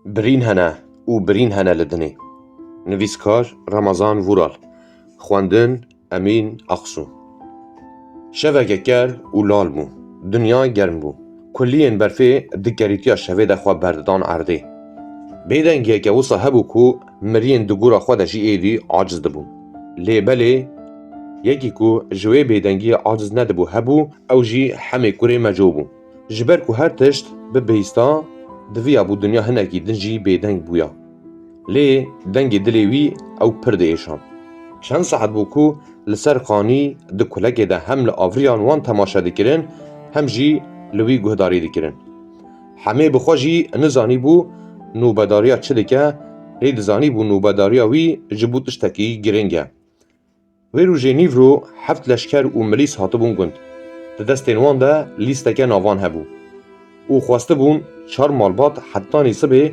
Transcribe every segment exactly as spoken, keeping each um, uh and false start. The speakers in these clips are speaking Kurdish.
Birîn hene û birîn hene li dinê. Nivîskar Ramazan Vural. Xwendin Emîn Aksu. Şeveke ker û lal bû. Dinya germ bû. Kuliyên berfê di gerîtiya şevê de xwe berdidan erdê. Bêdengiyeke wisa hebû ku miriyên di gora xwe de jî êdî aciz dibûn. Lê belê yekî ku ji wê bêdengiyê aciz nedibû hebû, ew jî Hemê kurê Meco bû. Ji ber ku her tişt bi bihîsta, diviyabû dinya hinekî din jî bêdeng bûya. Lê dengê dilê wî ew pir diêşand. Çend saet bû ku li ser xanî di kulekê de hem li avriyan wan temaşe dikirin, hem jî li wî guhdarî dikirin. Hemê bi xwe jî nizanîbû nûbedariya çi dike, lê dizanîbû nûbedariya wî ji bo tiştekî giring e. Wê rojê nîvro heft leşker û milîs hatibûn gund. Di destên wan de lîsteke navan hebû û xwestibûn çar malbat hetanî sibê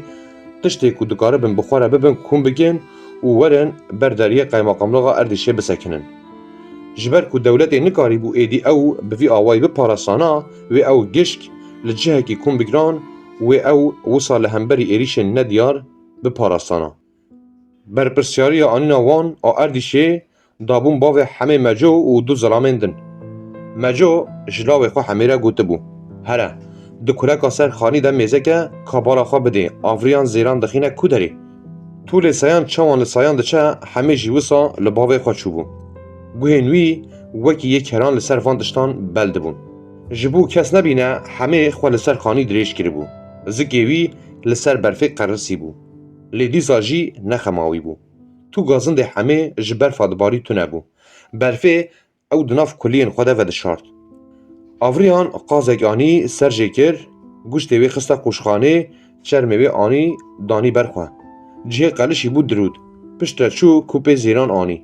tiştê ku dikaribin bi xwe re bibin kom bikin û werin ber deriyê qeymeqamlixa Erdîşê bisekinin. Ji ber ku dewletê nikarîbû êdî ew bi vî awayî biparastana, wê ew gişk li cihekî kom bigiran, wê ew wisa li hemberî êrîşên nediyar biparastana. Berpirsyariya anîna wan a Erdîşê dabûn bavê Hemê Meco û du zilamên din. Meco ji lawê xwe Hemê re gotibû, Here, di kuleka ser xanî de mêzeke kabala xwe bidê, avriyan zêran dixîne ku derê. Tûlê sayan çawan li sayan diçe, Hemê jî wisa li bavê xwe çûbû. Guhên wî wekî yê keran li ser van tiştan bel dibûn. Ji bo kes nebîne, Hemê xwe li ser xanî dirêj kiribû. Zikê wî li ser berfê qerisî bû. Lê dîsa jî nexemawî bû. Tu gazindê Hemê ji berfa dibarî tune bû. Berfê ew di nav kuliyên xwe de vedişart. Avriyan qazek anî ser jê kir, guştê wê xiste qûşxanê, çermê wê anî danî ber xwe. Cihê qelişî bû dirût. Piştre çû kupê zêran anî.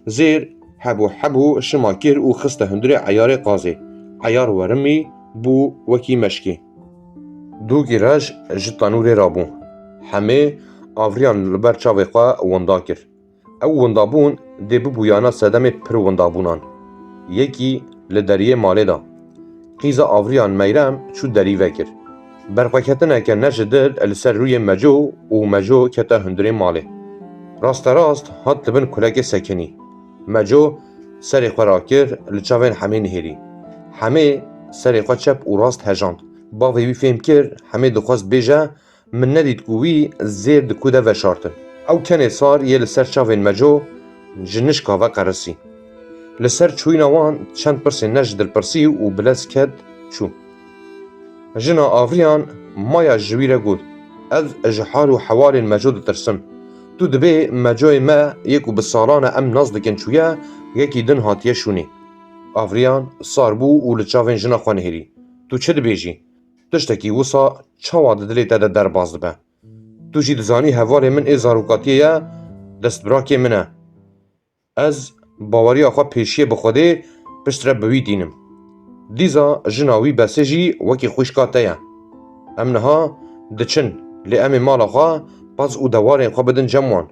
Zêr hebû hebû şima kir û xiste hundirê eyarê qazê. Eyar werimî bû wekî meşkê. Dûkî reş ji tenûrê rabû. Hemê avriyan li ber çavê xwe winda kir. Ew windabûn dê bibûyana sedemê pir windabûnan. Yekî li deriyê malê da. Qîza avriyan Meyrem çû derî vekir. Berxweketineke ne ji dil li ser rûyê Meco û Meco kete hundirê malê. Rasterast hat li bin kulekê sekinî. Meco serê xwe rakir, li çavên Hemê nihêrî. Hemê serê xwe çep û rast hejand. Bavê wî fêm kir, Hemê dixwest bêje, min nedît ku wî zêr di ku de veşartin. Ew kenê sar yê li ser çavên Meco ji nişka ve qerisî. Li ser çûyîna wan çend pirsên ne ji dilpirsî û bi lez ket çû. Jina avriyan maya ji wî re got, Ez ji hal û hewalên Meco ditirsim. Tu dibê Mecoyê me yê ku bi salan e em nas dikin çûye, yekî din hatiye şûnê. Avriyan sar bû û li çavên jina xwe nihêrî. Tu çi dibêjî? Tiştekî wisa çawa di dilê te de derbas dibe? Tu jî dizanî hevalê min ê zarokatiyê ye, destbirakê min e. Ez baweriya xwe pêşiyê bi Xwedê piştre bi wî tînim. Dîza jina wî Besê jî wekî xwişka te ye. Em niha diçin, lê em ê mala xwe, pez û dewarên xwe bidin cem wan.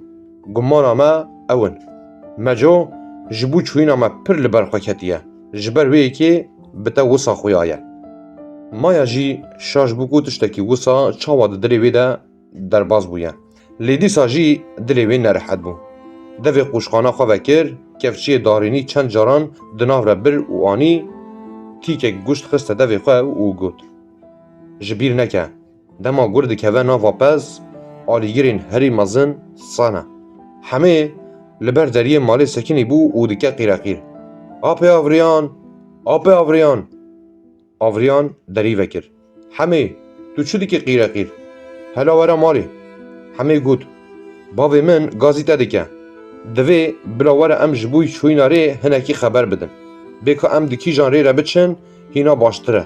Gumana me ew in. Meco ji bo çûyîna me pir li ber xwe ketiye. Ji ber wê yekê bi te wisa xuyaye. Maya jî şaş bû ku tiştekî wisa çawa di dilê wê de derbas bûye. Lê dîsa jî dilê wê nerehet bû. Devê qûşxana xwe vekir, kevçiyê darînî çend caran di nav re bir û anî, tîkek guşt xiste devê xwe û got, Ji bîr neke, dema gur dikeve nava pez, alîgirên herî mezin sane. Hemê li ber deriyê malê sekinî bû û dike qîreqîr, Apê Avriyan! Apê Avriyan! Avriyan derî vekir. Hemê, tu çi dikî qîreqîr? Hela were malê. Hemê got, Bavê min gazî te dike. Divê bila were em ji bo çûyîna rê hinekî xeber bidin. Bê ka em di kîjan rê re biçin, hîna baştir e.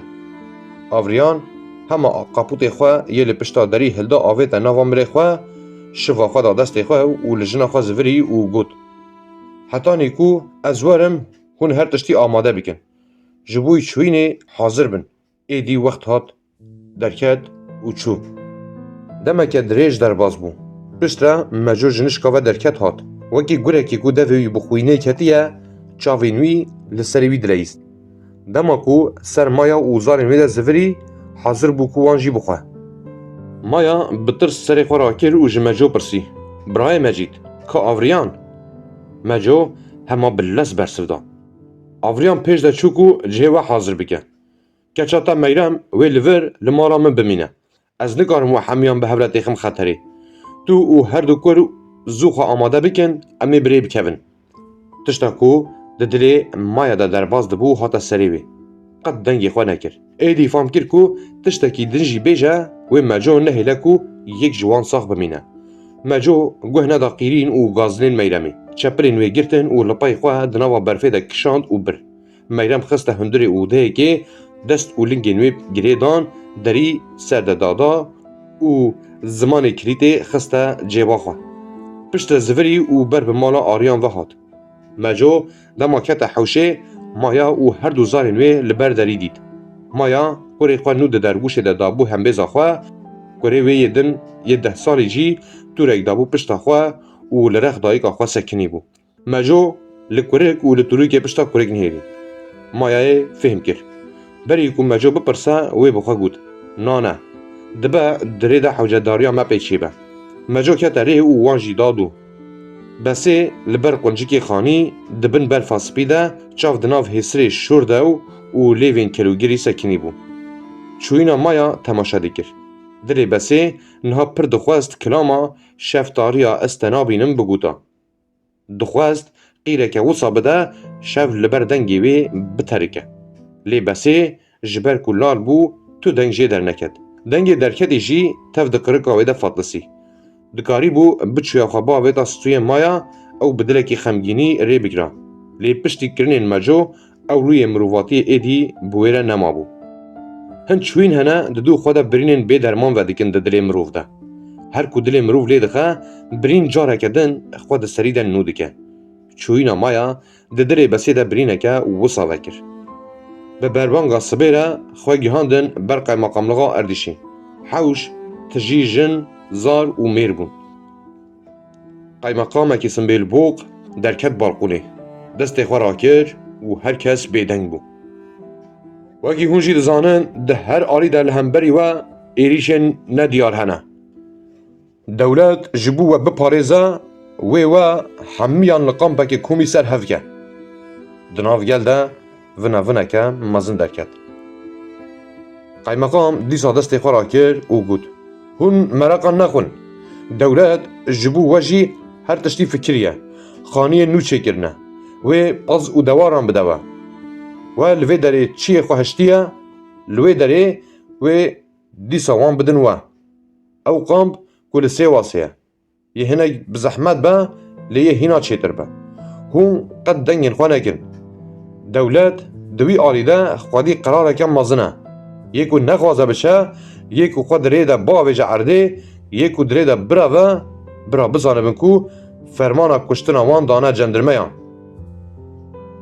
Avriyan hema qapûtê xwe yê li pişta derî hilda avête nava milê xwe, şiva xwe da destê xwe û li jina xwe zivirî û got, Hetanî ku ez werim, hûn her tiştî amade bikin. Ji bo çûyînê hazir bin. Êdî wext hat, derket û çû. Demeke dirêj derbas bû. Piştre Meco ji nişka ve derket hat. Wekî gurekî ku devê wî bi xwînê ketiye, çavên wî li serê wî dileyîst. Dema ku ser maya û zarên wê de zivirî, hazir bû ku wan jî bixwe. Maya bi tirs serê xwe rakir û ji Meco pirsî, "Birayê Mecîd, ka avriyan?" Meco hema bi lez bersiv da, "Avriyan pêş de çû ku cihê we hazir bike. Keça te Meyrem wê li vir li mala min bimîne. Ez nikarim we hemiyan bi hev re têxim xeterê. Tu û her du kur zû xwe amade bikin, em ê bi rê bikevin." Tişta ku di dilê Maya de derbas dibû hate serê wê. Qet dengê xwe nekir. Êdî fam kir ku tiştekî din jî bêje, wê Meco nehêle ku yek ji wan sax bimîne. Meco guh neda qîrîn û gazinên Meyremê. Çepilên wê girtin û lipayê xwe di nava berfê de kişand û bir. Meyrem xiste hundirê û dehekê dest û lingên wê girê dan, derî ser de dada û zimanê kilîtê xiste cêba xwe. Piştre zivirî û ber bi mala Ariyan ve hat. Meco dema kete hewşê, Maya û her du zarên wê li ber derî dît. Maya kurê xwe nû di dergûşê de dabû hembêza xwe, kurê wê yê din yê deh salî jî tûrek dabû pişta xwe û li rex dayika xwe sekinî bû. Meco li kurik û li tûrikê pişta kurik nihêlî. Mayayê fêhm kir. Berî ku Meco bipirse, wê bi xwe got, "Na ne. Dibe di rê de hewcedariya me pê çêbe." Meco kete rê û wan jî da dû. Besê li ber quncikê xanî, di bin berfa spî de, çav di nav hêsirê şûr de û, û lêvên kelûgirî sekinî bû. Çûyîna Maya temaşe dikir. Dilê Besê niha pir dixwest kilama "Şeftariya ez te nabînim" biguta. Dixwest qîreke wisa bide, şev li ber dengê wê biterike. Lê Besê ji ber ku lal bû, tu deng jê derneket. Dengê derketî jî tev di qirika wê de fatlisî. Dikarîbû biçûya xwe bavêta stûyê Maya, ew bi dilekî xemgînî rê bikira. Lê piştî kirinên Meco, ew rûyê mirovatiyê êdî bi wê re nemabû. Hin çûyîn hene di dû xwe de birînên bêderman vedikin di dilê mirov de. Her ku dilê mirov lê dixe, birîn careke din xwe di serî de nû dike. Çûyîna Maya di dilê Besê de birîneke wisa vekir. Bi berbanga sibê re xwe gihandin ber qeymeqamlixa Erdîşî. Hewş, tijî jin, zar û mêr bûn. Qeymeqamekî simbêlboq derket balqûnê. Destê xwe rakir û her kes bêdeng bû. Wekî hûn jî dizanin, di her alî de li hemberî we êrîşên nediyar hene. Dewlet ji bo we biparêze, wê we hemiyan li kampekê komî ser hev ke. Di nav gel de vina vineke mezin derket. Qeymeqam dîsa destê xwe rakir û got, "Hûn mereqa nexwin. Dewlet ji bo we jî her tiştî fikiriye. Xaniyên nû çêkirine. Wê pez û dewaran bide we. We li vê derê çiyê xwe hiştiye, li wê derê wê dîsa wan bidin we. Ew kamp ku li Sêwasê ye. Yê hinek bi zehmet be, lê yê hîna çêtir be. Hûn qet dengên xwe nekin. Dewlet di wî alî de xwedî qerareke mezin e. Yê ku nexwaze biçe, yê ku xwe di rê de biavêje erdê, yê ku di rê de bireve, bira bizanibin ku fermana kuştina wan dane cendirmeyan."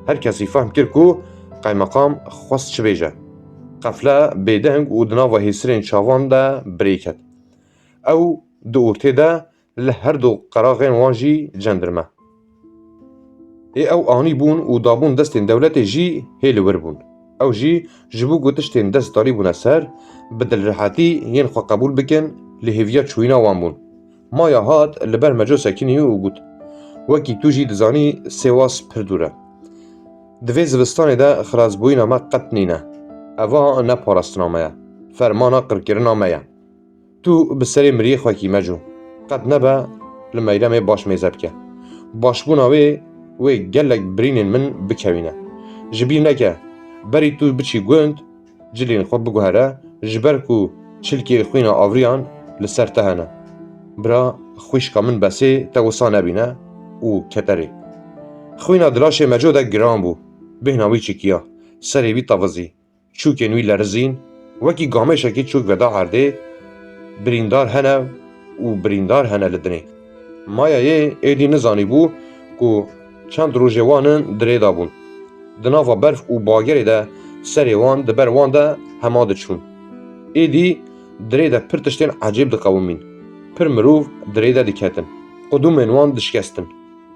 Her kesî fehm kir ku qeymeqam xwest çi bêje. Qefle bêdeng û di nava hêsirên çavan de birê ket. Ew di ortê de li her du qeraxên wan jî cendirme. Ê ew anî bûn û dabûn destên dewletê jî hê li wir bûn. Ew jî ji bo ku tiştên dest darîbûne ser, bi dilrehetî yên xwe qebûl bikin, li hêviya çûyîna wan bûn. Maya hat li ber Meco sekinî û got, "Wekî tu jî dizanî Sêwas pir dûr e. Di vê zivistanê de xilasbûyîna me qet nîne. Eva ne parastina me ye. Fermana qirkirina me ye. Tu bi serê miriyê xwekî Meco. Qet nebe li Meyremê baş mêze bike. Başbûna wê, wê gelek birînên min bikewîne. Ji bîr neke, berî tu biçî gund, cilên xwe biguhere, ji ber ku çilkê xwîna avriyan li ser te hene. Bira xwişka min Besê te wisa nebîne û kete rê." Xwîna di laşê Meco de giran bû. Bêhna wî çikiya. Serê wî tevizî. Çûkên wî lerizîn, wekî gamêşekî çûk veda erdê, birîndar hene û birîndar hene li dinê. Mayayê êdî nizanîbû ku çend rojê wan in di rê de bûn. Di nava berf û bagerê de serê wan di ber wan de hema diçûn. Êdî di rê de pir tiştên ecêb diqewimîn. Pir mirov di rê de diketin. Qudûmên wan dişkestin.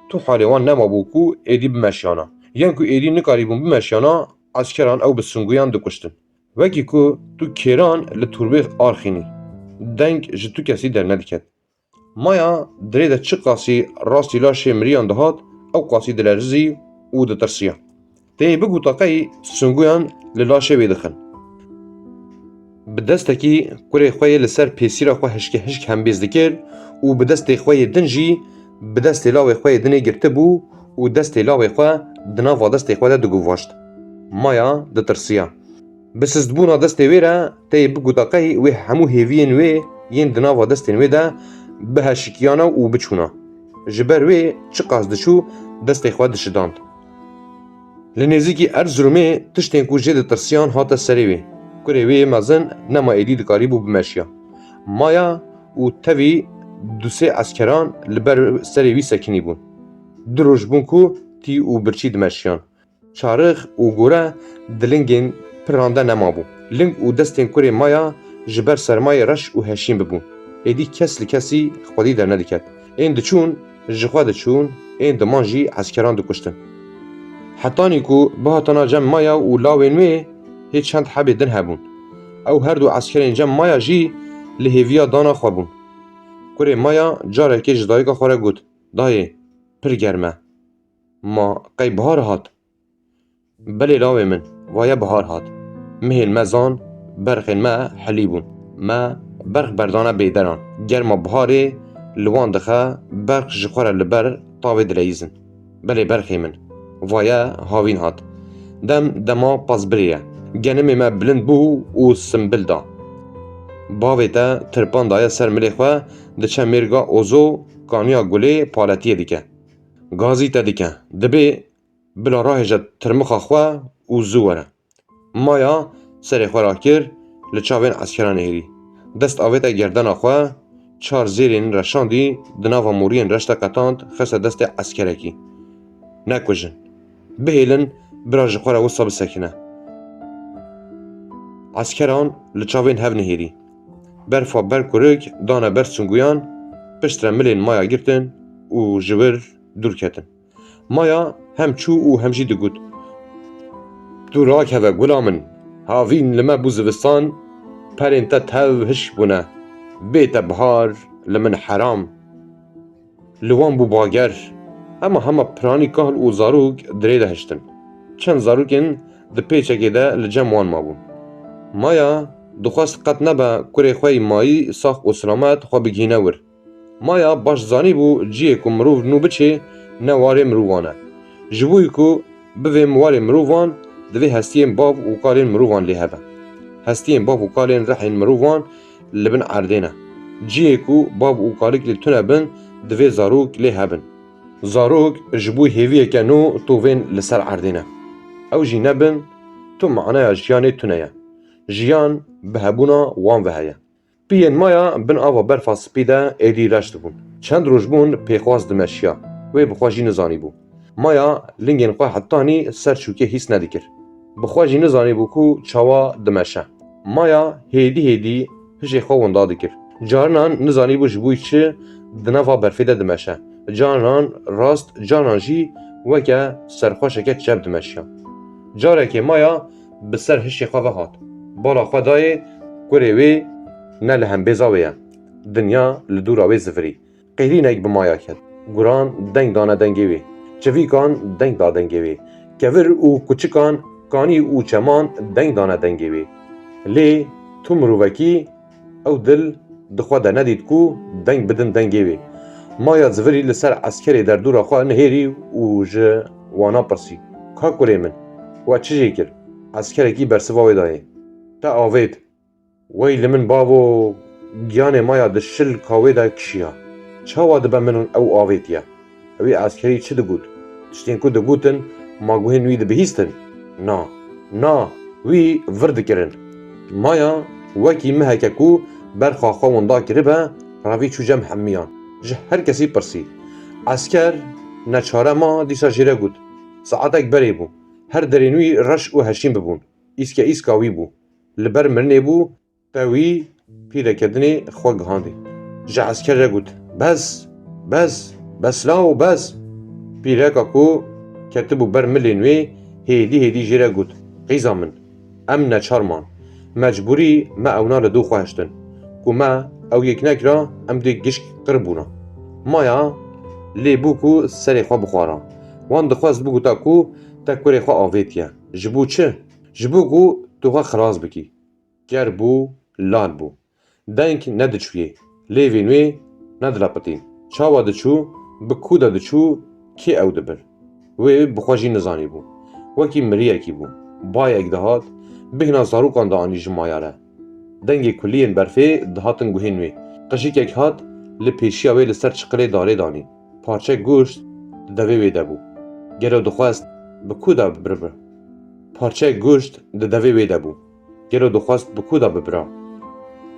Tu halê wan nemabû ku êdî bimeşiyana. Yan ku êdî nikarîbûn bimeşiyana, eskeran ew bi singuyan dikuştin. Wekî ku tu kêran li turbê arxînî. Deng ji tu kesî dernediket. Maya dirê de çiqasî rastî laşê miriyan dihat, ew qasî dilerizî û ditirsiya. Tê biguta qey singuyan li laşê wê dixin. Bi destekî kurê xwe yê li ser pêsîra xwe hişke hişk hembêz dikir û bi destê xwe yê din jî bi destê lawê xwe yê dinê girtibû û destê lawê xwe di nava destê xwe de diguvaşt. Maya ditirsiya. Bi sistbûna destê wê re tê biguta qey wê hemû hêviyên wê yên di nava destên wê de biheşikiyana û biçûna. Ji ber wê çiqas diçû destê xwe dişidand. Li nêzîkî Erzirûmê tiştên ku jê ditirsiyan hate serê wê. Kurê wê yê mezin nema êdî dikarîbû bimeşiya. Maya û tevî du sê eskeran li ber serê wî sekinî bûn. Du roj bûn ku tî û birçî dimeşiyan. Çarix û gore di lingên piran de nemabû. Ling û destên kurê Maya ji ber sermayê reş û heşîn bibûn. Êdî kes li kesî xwedî dernediket. Ên diçûn, ji xwe diçûn, ên diman jî eskeran dikuştin. Hetanî ku bihatana cem Maya û lawên wê, hê çend hebê din hebûn. Ew her du eskerên cem Maya jî li hêviya dana xwe bûn. Kurê Maya carekê ji dayika xwe re got, Dayê, pir germ e. Ma qey bihar hat? Belê lawê min, vaye bihar hat. Mihên me zan, berxên me helî bûn. Me berx berdane bêderan. Germa biharê li wan dixe, berx ji xwe re li ber tavê dileyîzin. Belê berxê min, vaye havîn hat. Dem dema pezbirê ye. Genimê me bilind bû û simbil da. Bavê te tirpan daye ser milê xwe, diçe mêrga ozo, kaniya gulê paletiyê dike. Gazî te dike. Dibê bila rahêje tirmixa xwe û zû were. Maya serê xwe rakir, li çavên eskeran nihêrî. Dest avête gerdena xwe, çar zêrên reşandî di nava moriyên reş de qetand, xiste destê eskerekî. Nekujin. Bihêlin, bira ji xwe re wisa bisekine. Eskeran li çavên hev nihêrî. Berfa ber kurik dane ber singuyan, piştre milên Maya girtin û ji wir dûr ketin. Maya hem çû û hem jî digot, Tu rakeve gula min, havîn li me bû zivistan, perên te tev hişk bûne, bê te bihar li min heram. Li wan bû bager, hema hema piranî kahl û zarok dirê de hiştin. Çend zarokên di pêçekê de li cem wan mabûn. Maya dixwest qet nebe kurê xwe yî mayî sax û silamet xwe bigihîne wir. Maya baş zanîbû cihê ku mirov nû biçê ne warê mirovan e. Ji bo ku bivê warê mirovan, divê hestiyên bav û kalên mirovan lê hebe. Hestiyên bav û kalên rihên mirovan li bin erdê ne. Cihê ku bav û kalik lê tune bin, divê zarok lê hebin. Zarok ji bo hêviyeke nû tovên li ser erdê ne. Ew jî nebin, tu maneya jiyanê tune ye. Jiyan bi hebûna wan ve heye. Piyên Maya bin ava berfa spî de êdî reş dibûn. Çend roj bûn pêxwas dimeşiya. Wê bi xwe jî nizanîbû. Maya lingên xwe hetanî ser çûkê hîs nedikir. Bi xwe jî nizanîbû ku çawa dimeşe. Maya hêdî hêdî hişê xwe winda dikir. Carinan nizanîbû ji bo çi di nava berfê de dimeşe. Carinan rast, carinan jî weke serxweşeke çep dimeşiya. Carekê Maya bi ser hişê xwe ve hat. Bala xwe dayê kurê wê ne li hembêza wê ye. Dinya li dûra wê zivirî. Qêrînek bi Maya ket. Guran deng dane dengê wê. Çivîkan deng da dengê wê. Kevir û kuçikan, kanî û çeman deng dane dengê wê. Lê tu mirovekî, ew dil di xwe de nedît ku deng bidin dengê wê. Maya zivirî li ser eskerê derdora xwe nihêrî û ji wana pirsî, Ka kurê min, we çi jê kir? Eskerekî bersiva wê dayê, Te avêt. Wey li min bavo, giyanê Maya di şilka wê de kişiya. Çawa dibe min ew avêtiye? Wî eskerî çi digot? Tiştên ku digotin, ma guhên wî dibihîstin? Na, na, wî vir dikirin. Maya wekî miheke ku berxa xwe winda kiribe, revî çû cem hemiyan. Ji her kesî pirsî. Esker neçare ma dîsa jê re got, Saetek berê bû. Her derên wî reş û heşîn bibûn. Îske îska wî bû. Li ber mirinê bû, te wî pîreke dinê xwe gihandî. Ji esker re got, Bes, bes, bes lawo, bes. Pîreka ku ketibû ber milên wê, hêdî hêdî jê re got, Qîza min, em neçar man. Mecbûrî me ewna li dû xwe hiştin. Ku me ew yek nekira, em dê gişk qir bûna. Maya lê bû ku serê xwe bixwara. Wan dixwest biguta ku te kurê xwe avêtiye. Ji bo çi? Ji bo ku tu xwe xilas bikî. Ker bû, lal bû. Deng nediçûyê. Lêvên wê nedilepitîn. Çawa diçû, bi ku de diçû, kê ew dibir? Wê bi xwe jî nizanîbû. Wekî miriyekî bû. Bayek dihat, bêhna zarokan dianî ji maya re. Dengê kuliyên berfê dihatin guhên wê. Qijikek hat, li pêşiya wê li ser çiqilê darê danî. Parçek goşt di devê wê de bû. Gelo dixwest bi ku de bibiribe? Parçek goşt di devê wê de bû. Gelo dixwest bi ku de bibira?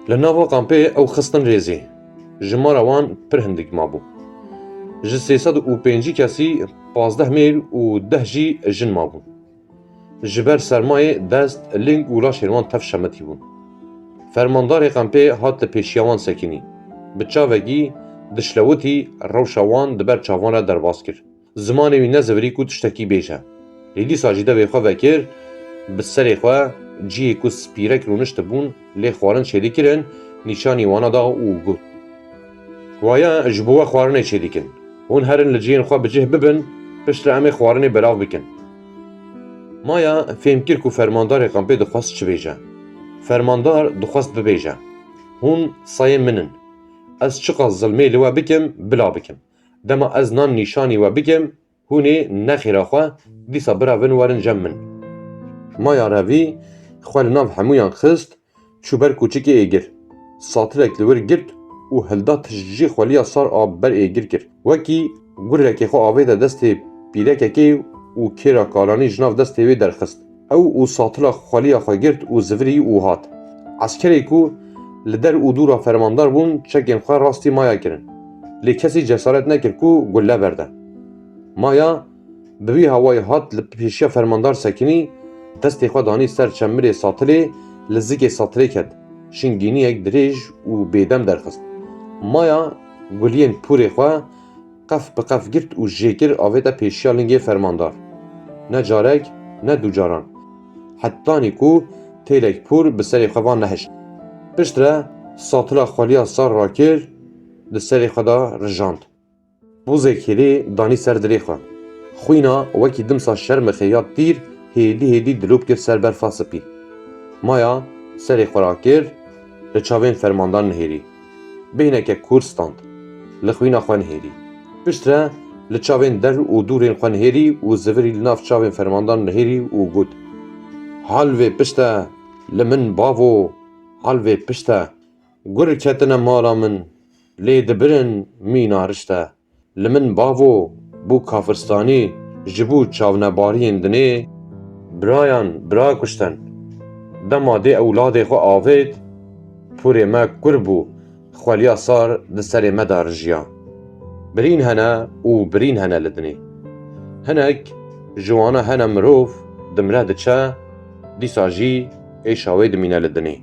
Li nava kampê ew xistin rêzê. Jimara wan pir hindik mabû. Ji sê sed û pêncî kesî pazdeh mêr û deh jî jin mabûn. Ji ber sermayê dest, ling û laşên wan tev şemitî bûn. Fermandarê kampê hat li pêşiya wan sekinî. Bi çavekî dişlewitî rewşa wan di ber çavan re derbas kir. Zimanê wî nezivirî ku tiştekî bêje. Lê dîsa jî devê xwe vekir, bi serê xwe cihê ku spîrek rûniştibûn lê xwarin çêdikirin, nîşanî wana da û got, "Waya ji bo we xwarinê çêdikin. Hûn herin li cihên xwe bi cih bibin, piştre em ê xwarinê belav bikin." Maya fêm kir ku fermandarê kampê dixwest çi bêje. Fermandar dixwest bibêje, "Hûn sayê min in. Ez çiqas zilmê li we bikim, bila bikim. Dema ez nan nîşanî we bikim, hûn ê nexêra xwe dîsa birevin werin cem min." Maya revî xwe li nav hemûyan xist, çû ber kûçikê êgir. Satilek li wir girt û hilda tişt jî xweliya sar a ber êgir kir. Wekî gurekê xwe avête destê pîrekekê û kêra kalanî ji nav destê wê derxist. Ew û satila xweliya xwe girt û zivirî û hat. Eskerê ku li der û dûra fermandar bûn, çekên xwe rastî Maya kirin. Lê kesî cesaret nekir ku gulle berde. Maya bi wî hawayî hat li pêşiya fermandar sekinî, destê xwe danî ser çemirê satilê, li zikê satilê ket. Şingîniyek dirêj û bêdem derxist. Maya guliyên pûrê xwe qef bi qef girt û jêkir avête pêşiya lingê fermandar. Ne carek, ne du caran. Hetanî ku têlek pûr bi serê xwe va nehişt. Piştre satila xweliya sar rakir, di serê xwe de rijand. Bûzek hêlî danî ser dilê xwe. Xwîna wekî dimsa şermixê ya tîr hêdî hêdî dilop kir ser berfa spî. Maya serê xwe rakir, li çavên fermandar nihêrî. Bêhneke kûr stand. Li xwîna xwe nihêrî. Piştre li çavên der û dûrên xwe nihêrî û zivirî li nav çavên fermandar nihêrî û got, "Hal vê pişte, li min bavo, hal vê pişte. Gur ketine mala min, lê dibirin mîna rişte. Li min bavo, bû kafirstanî, ji bo çavnebariyên dinê. Birayan, bira kuşten. Dema dê ewladê xwe avêt, pûrê me kur bû, xweliya sar di serê me de rijiya. Birîn hene û birîn hene li dinê. Hinek ji wana hene mirov dimre diçe, dîsa jî êşa wê dimîne li dinê."